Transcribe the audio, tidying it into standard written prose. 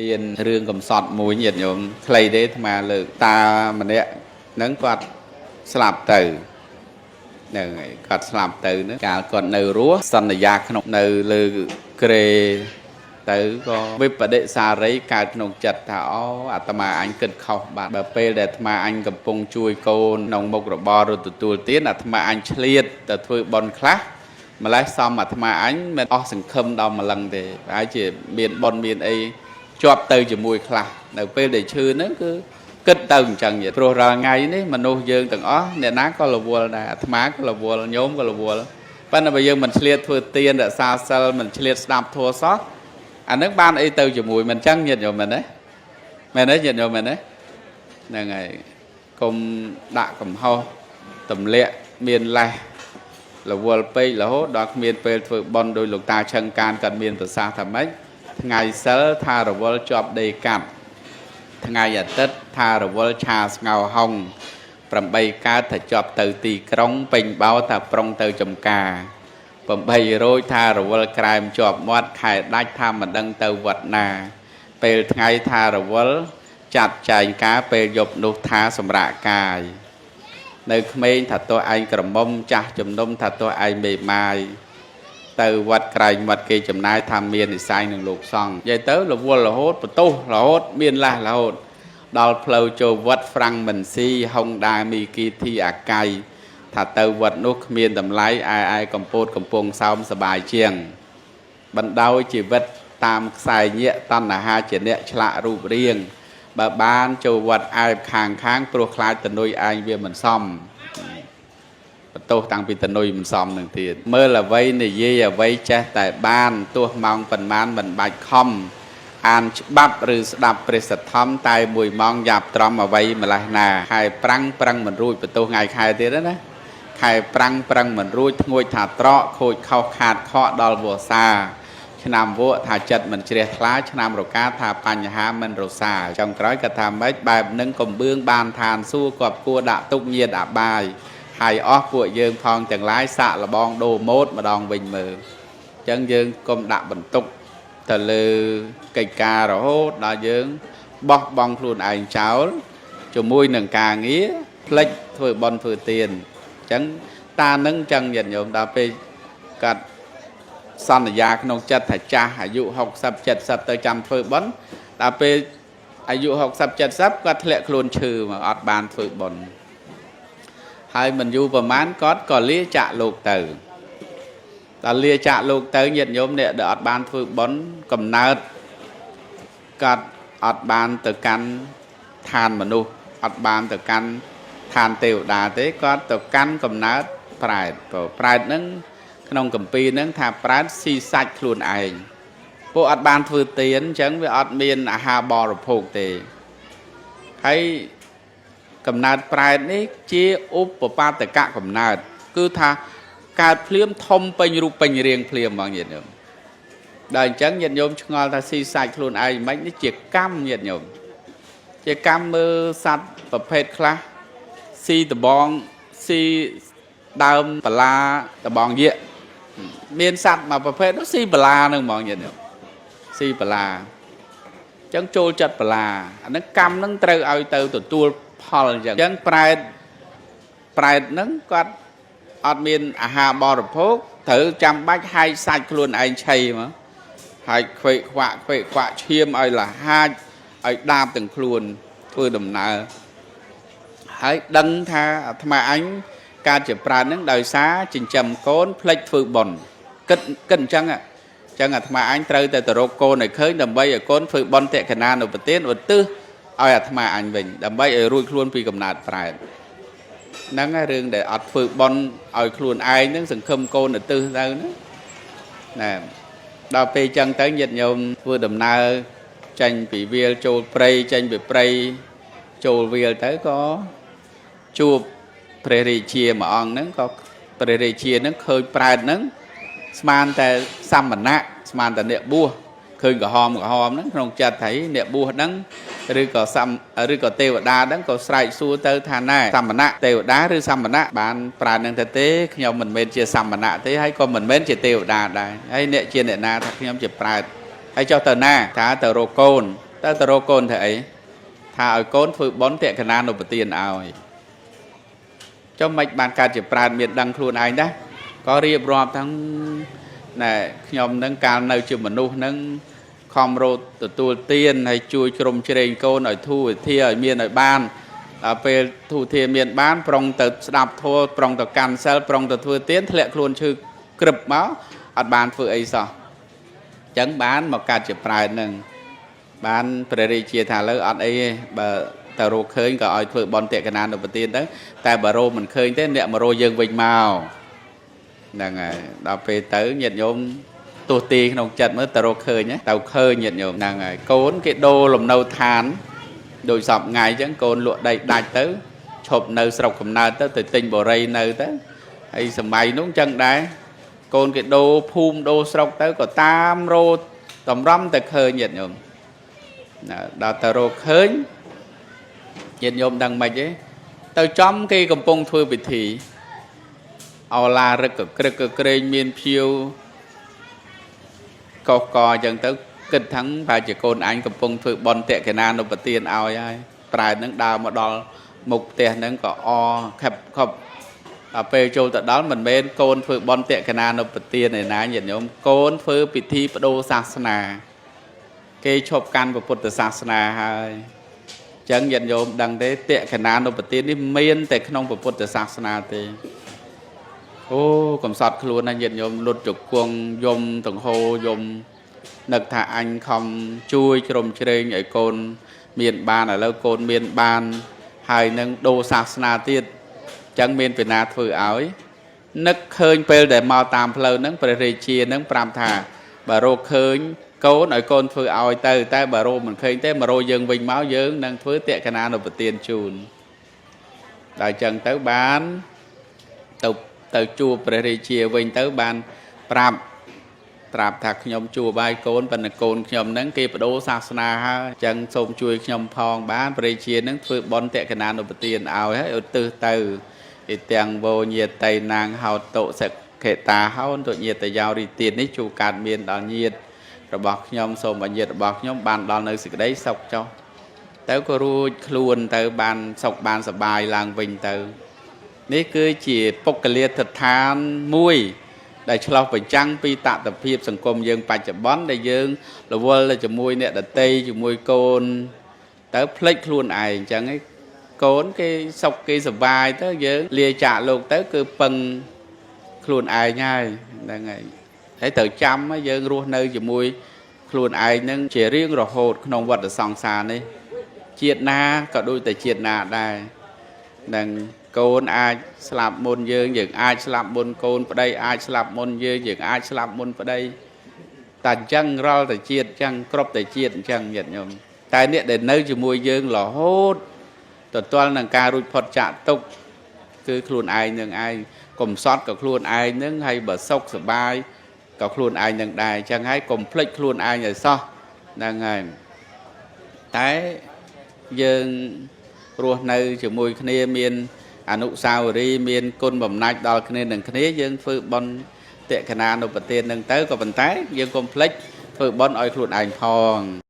មានរឿងកំសត់មួយញាតិញោមខ្លីទេអាត្មាលើកតាម្នាក់ហ្នឹងគាត់ស្លាប់ទៅហ្នឹងហើយគាត់ស្លាប់ទៅហ្នឹងកាលគាត់នៅរស់សន្យាក្នុងនៅលើគ្រែទៅក៏វិបដិសារីកើតក្នុងចិត្តថាអូអាត្មាអញគិតខុសបាទបើពេលដែលអាត្មាអញកំពុងជួយកូនក្នុងមុខរបរឬទទួលទានអាត្មាអញឆ្លៀតទៅធ្វើបុណ្យខ្លះម្លេះសមអាត្មាអញមិនអស់សង្ឃឹមដល់ម្លឹងទេប្រហែលជាមានបុណ្យមានអីជាប់ទៅជាមួយខ្លះនៅពេលដែលឈឺហ្នឹងគឺគិតទៅអញ្ចឹងព្រោះរាល់ថ្ងៃនេះមនុស្សយើងទាំងអស់អ្នកណាក៏រវល់ដែរអាត្មាក៏រវល់ញោមក៏រវល់ប៉ុន្តែបើយើងមិនឆ្លៀតធ្វើទានរក្សាសិលមិនឆ្លៀតស្ដាប់ធម៌សោះអានឹងបានអីទៅជាមួយមិនអញ្ចឹងញាតិញោមមែនទេមែនទេញាតិញោមមែនទេហ្នឹងហើយកុំដាក់កំហុសទម្លាក់មានលេសរវល់ពេករហូតដល់គ្មានពេលធ្វើបុណ្យដោយលោកតាឆឹងកានគាត់មានប្រសាសន៍ថាម៉េចថ្ងៃសិលថារវល់ជាប់ដេកាត់ថ្ងៃអាទិត្យថារវល់ឆាស្ងោហុង8កើតថាជាប់ទៅទីក្រុងពេញបោថាប្រុងទៅចំការ800ថារវល់ក្រែមជាប់មាត់ខែដាច់ថាមិនដឹងទៅវត្តណាពេលថ្ងៃថារវល់ចាត់ចែងការពេលយប់នោះថាសម្រាកកាយនៅក្មេងថាទោះឯងក្រមុំចាស់ជំនុំថាទោះឯងមេម៉ាយទៅវត្តក្រែងវត្តគេចំណាយថាមាននិស័យនឹងលោកសង្ឃនិយាយទៅរវល់រហូតបន្ទោសរហូតមានលះរហូតដល់ផ្លូវចូលវត្តហ្វ្រាំងមិនស៊ីហុងដាមីគីធីអាកៃថាទៅវត្តនោះគ្មានតម្លៃឯឯកំពតកំពង់សោមសបាយជាងបណ្ដោយជីវិតតាមខ្សែញាក់តណ្ហាជាអ្នកឆ្លាក់រូបរាងបើបានចូលវត្តអែបខាងខាងព្រោះខ្លាចតនុយឯងវាមិនសមបន្ទោសតាំងពីតនុយមិនសមនឹងទៀតមើលអ្វីនិយាយអ្វីចេះតែបានទោះម៉ោងប៉ុន្មានមិនបាច់ខំអានច្បាប់ឬស្ដាប់ព្រះសទ្ធំតែមួយម៉ោងយ៉ាប់ត្រំអ្វីម្លេះណាខែប្រាំងប្រឹងមិនរួចបន្ទោសថ្ងៃខែទៀតណាខែប្រាំងប្រឹងមិនរួចធ្ងួចថាត្រកខូចខុសខាតខកដល់វស្សាឆ្នាំវក់ថាចិត្តមិនជ្រះថ្លាឆ្នាំរកាថាបញ្ហាមិនរសាចុងក្រោយក៏ថាម៉េចបែបនឹងកំបឿងបានឋានសួគ៌គប់គួរដាក់ទុកញាតអបាយហើយអស់ពួកយើងផងទាំងឡាយសាក់លបងដូរម៉ូតម្ដងវិញមើលអញ្ចឹងយើងកុំដាក់បន្ទុកទៅលើកិច្ចការរហូតដល់យើងបោះបង់ខ្លួនឯងចោលជាមួយនឹងការងារផ្លិចធ្វើបុណ្យធ្វើទានអញ្ចឹងតានឹងអញ្ចឹងញាតិញោមដល់ពេលកាត់សន្យាក្នុងចិត្តថាចាស់អាយុ60 70ទៅចាំធ្វើបុណ្យដល់ពេលអាយុ60 70គាត់ធ្លាក់ខ្លួនឈឺមកអត់បានធ្វើបុណ្យហើយមិនយូរប្រហែលគាត់ក៏លាចាក់លោកទៅដល់លាចាក់លោកទៅញាតិញោមអ្នកដែលអត់បានធ្វើបុណ្យកំណើតគាត់អត់បានទៅកាន់ឋានមនុស្សអត់បានទៅកាន់ឋានទេវតាទេគាត់ទៅកាន់កំណើតប្រែតព្រោះប្រែតហ្នឹងក្នុងកម្ពីហ្នឹងថាប្រែតស៊ីសាច់ខ្លួនឯងពួកអត់បានធ្វើទានអញ្ចឹងវាអត់មានអាហារបរិភោគទេហើយកំណើតប្រែតនេះជាឧបបាទកៈកំណើតគឺថាកើតភ្លាមធំពេញរូបពេញរាងភ្លាមហ្មងញាតិញោមដល់អញ្ចឹងញាតិញោមឆ្ងល់ថាស៊ីសាច់ខ្លួនឯងមិននេះជាកម្មញាតិញោមជាកម្មមើលសត្វប្រភេទខ្លះស៊ីដបងស៊ីដើមបន្លាដបងយៈមានសត្វមួយប្រភេទនោះស៊ីបន្លានឹងហ្មងញាតិញោមស៊ីបន្លាអញ្ចឹងចូលចិត្តបន្លាអាហ្នឹងកម្មហ្នឹងត្រូវឲ្យទៅទទួលផលអញ្ចឹងអញ្ចឹងប្រែតហ្នឹងគាត់អត់មានអាហារបរិភោគត្រូវចាំបាច់ហែកសាច់ខ្លួនឯងឆីមកហែកខ្វេខ្វាក់ខ្វេខ្វាក់ឈាមឲ្យលហាចឲ្យដាបទាំងខ្លួនធ្វើដំណើរហើយដឹងថាអាត្មាអញការជាប្រាណហ្នឹងដោយសារចិញ្ចឹមកូនផ្លិចធ្វើបុណ្យគិតអញ្ចឹងអញ្ចឹងអាត្មាអញត្រូវតែទៅរកកូនឲ្យឃើញដើម្បីឲ្យកូនធ្វើបុណ្យតក្កណានុប្រទានឧទ្ទិសឲ្យអាត្មាអញវិញដើម្បីឲ្យរួចខ្លួនពីកំណើតប្រែតហ្នឹងហើយរឿងដែលអត់ធ្វើបុណ្យឲ្យខ្លួនឯងហ្នឹងសង្ឃឹមកូនឧទ្ទិសទៅណាណែដល់ពេលចឹងទៅញាតិញោមធ្វើដំណើរចេញពីវាលចូលព្រៃចេញពីព្រៃចូលវាលទៅក៏ជួបព្រះរាជាមួយអង្គហ្នឹងក៏ព្រះរាជាហ្នឹងឃើញប្រែតហ្នឹងស្មានតែសមណៈស្មានតែអ្នកបួសឃើញក្រហមហ្នឹងក្នុងចិត្តថាអ្នកបួសហ្នឹងឬក៏សំឬក៏ទេវតាហ្នឹងក៏ស្រែកសួរទៅថាណែសមណៈទេវតាឬសមណៈបានប្រានឹងទៅទេខ្ញុំមិនមែនជាសមណៈទេហើយក៏មិនមែនជាទេវតាដែរហើយអ្នកជាអ្នកណាថាខ្ញុំជាប្រែត ហើយចុះទៅណាថាទៅរកកូនតើទៅរកកូនធ្វើអីថាឲ្យកូនធ្វើបុណ្យតក្កណានុប្រទានឲ្យចុះមិនបានកើតជាប្រែតមានដឹងខ្លួនឯងដែរក៏រៀបរាប់ទាំងណែខ្ញុំនឹងកាលនៅជាមនុស្សនឹងខំរត់ទទួលទានហើយជួយជ្រោមជ្រែងកូនឲ្យធូរធាឲ្យមានឲ្យបានដល់ពេលធូរធាមានបានប្រុងទៅស្ដាប់ធម៌ប្រុងទៅកាន់សិលប្រុងទៅធ្វើទានធ្លាក់ខ្លួនឈឺក្រឹបមកអត់បានធ្វើអីសោះអញ្ចឹងបានមកកាត់ជាប្រែតនឹងបានព្រះរាជាថាលើអត់អីទេបើទៅរកឃើញក៏ឲ្យធ្វើបុណ្យតក្កណានុប្រទានទៅតែបើរកមិនឃើញទេអ្នកមករកយើងវិញមកហ្នឹងហើយដល់ពេលទៅញាតិញោមទោះទីក្នុងចិត្តមើលទៅរកឃើញទៅឃើញញាតិញោមហ្នឹងហើយកូនគេដូរលំនៅឋានដោយសពថ្ងៃអញ្ចឹងកូនលក់ដីដាច់ទៅឈប់នៅស្រុកកំណើតទៅទៅទិញបរិយនៅទៅហើយសម័យនោះអញ្ចឹងដែរកូនគេដូរភូមិដូរស្រុកទៅក៏តាមរោតម្រាំតែឃើញញាតិញោមដល់ទៅរកឃើញញាតិញោមដឹងមិនទេទៅចំគេកំពុងធ្វើពិធីអឡារឹកក្រឹកក្រែងមានភៀវកោសកអញ្ចឹងទៅគិតថាប្រហែលជាកូនអញកំពុងធ្វើបុណ្យតក្កណានុប្រទានឲ្យហើយប្រែតនឹងដើរមកដល់មុខផ្ទះហ្នឹងក៏អខិបខប់ដល់ពេលចូលទៅដល់មិនមែនកូនធ្វើបុណ្យតក្កណានុប្រទានឯណាញាតិញោមកូនធ្វើពិធីបដូរសាសនាគេឈប់កាន់ពុទ្ធសាសនាហើយអញ្ចឹងញាតិញោមដឹងទេតក្កណានុប្រទាននេះមានតែក្នុងពុទ្ធសាសនាទេអូកំសត់ខ្លួនណាញាតិញោមលុតជង្គង់យំដង្ហោយំនឹកថាអញខំជួយជ្រោមជ្រែងឲ្យកូនមានបានឥឡូវកូនមានបានហើយនឹងដូរសាសនាទៀតអញ្ចឹងមានពីណាធ្វើឲ្យនឹកឃើញពេលដែលមកតាមផ្លូវហ្នឹងព្រះរាជាហ្នឹងប្រាប់ថាបើរកឃើញកូនឲ្យកូនធ្វើឲ្យទៅតែបើរកមិនឃើញទេមករកយើងវិញមកយើងនឹងធ្វើតក្កណានុប្រទានជូនដល់អញ្ចឹងទៅបានទៅជួបព្រះរាជាវិញទៅបានប្រាប់ថាខ្ញុំជួបបាយកូនប៉ុន្តែកូនខ្ញុំហ្នឹងគេបដូរសាសនាហើយអញ្ចឹងសូមជួយខ្ញុំផងបានព្រះរាជាហ្នឹងធ្វើបុណ្យតក្កណានុប្រទានឲ្យហើយឧទ្ទិសទៅអិទាំងវោញាតីនាងហោតុសខេតាហោនទុញាតយោរីទាននេះជួកើតមានដល់ញាតិរបស់ខ្ញុំសូមឲ្យញាតិរបស់ខ្ញុំបានដល់នៅសេចក្តីសុខចុះទៅក៏រួចខ្លួនទៅបានសុខបានសប្បាយឡើងវិញទៅនេះគឺជាបុគ្គលាដ្ឋានមួយដែលឆ្លុះបញ្ចាំងពីតថភាពសង្គមយើងបច្ចុប្បន្នដែលយើងរវល់ជាមួយអ្នកដតីជាមួយកូនទៅភ្លេចខ្លួនឯងអញ្ចឹងឯងកូនគេសុខគេសប្បាយទៅយើងលាចាកលោកទៅគឺពឹងខ្លួនឯងហើយហ្នឹងហើយហើយត្រូវចាំយើងរស់នៅជាមួយខ្លួនឯងហ្នឹងជារៀងរហូតក្នុងវដ្តសង្សារនេះជាតិណាក៏ដូចតែជាតិណាដែរនឹងកូនអាចស្លាប់មុនយើងយើងអាចស្លាប់មុនកូនប្តីអាចស្លាប់មុនយើងយើងអាចស្លាប់មុនប្តីតែអញ្ចឹងរាល់តែជាតិអញ្ចឹងគ្រប់តែជាតិអញ្ចឹងញាតិញោមតែអ្នកដែលនៅជាមួយយើងរហូតទទល់នឹងការរួចផុតចាកទុក្ខគឺខ្លួនឯងនឹងឯងកុំសត់ក៏ខ្លួនឯងនឹងហើយបើសុខសប្បាយក៏ខ្លួនឯងនឹងដែរអញ្ចឹងហើយកុំភ្លេចខ្លួនឯងឲ្យសោះហ្នឹងហើយតែយើងរស់នៅជាមួយគ្នាមានអនុស្សាវរីយ៍មានគុណបំណាច់ដល់គ្នានឹងគ្នាយើងធ្វើបុណ្យតក្កណានុប្រទាននឹងទៅក៏ប៉ុន្តែយើងកុំភ្លេចធ្វើបុណ្យឲ្យខ្លួនឯងផង